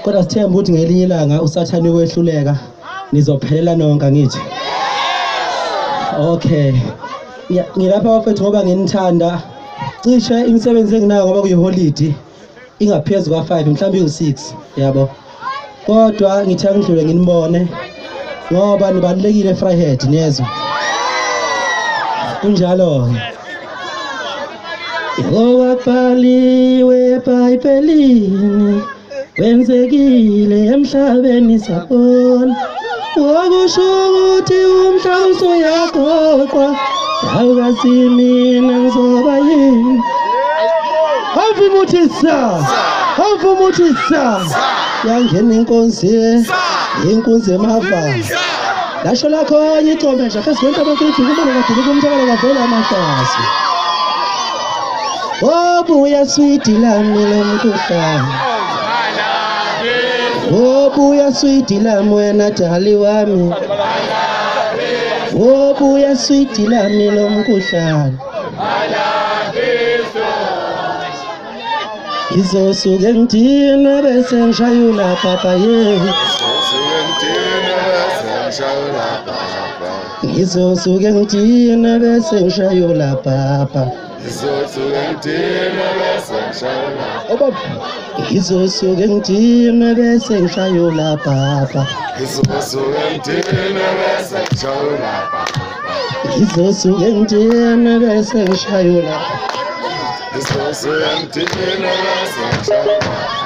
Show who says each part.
Speaker 1: Kodwa sithemba ukuthi ngelinye ilanga uSathane wehluleka nizophelela nonke angithi. Okay. Ngilapha bafethu ngoba nginithanda. Cishe imisebenzi enginayo ngoba kuyiholidi ingaphezulu kwa 5 mhlawumbe ingu6 yabo. Kodwa ngithe ngidlule nginibone ngoba nibalulekile Vryheid niyezwa. Kunjalo. Ngoba kubhaliwe eBhayibhelini wenzekile emhlabeni sabona okusho ukuthi umhlaba usuyaqoqwa awukazi mina ngizoba yini. Avuma uthi sa, avuma uthi sa, yangena inkonzi, inkunzi emafa. Lasho lakho icombe nje phezu kwentaba enkulu kumele kadulu kumthakala kavela amahlazo. Obuya swidi lami lomkhuhlane, obuya swidi lami wena dali wami, obuya swidi lami lomkhuhlane. Ngizosuke ngidinwe bese ngishayula papa ye. Ngizosuke ngidinwe bese ngishayula papa.
Speaker 2: Ngizosuke ngidinwe bese ngishayula.
Speaker 1: Ngizosuke ngidinwe bese ngishayula papa.
Speaker 2: Ngizosuke ngidinwe bese ngishayula papa.
Speaker 1: Ngizosuke ngidinwe bese ngishayula.
Speaker 2: Ngizosuke ngidinwe bese ngishayula.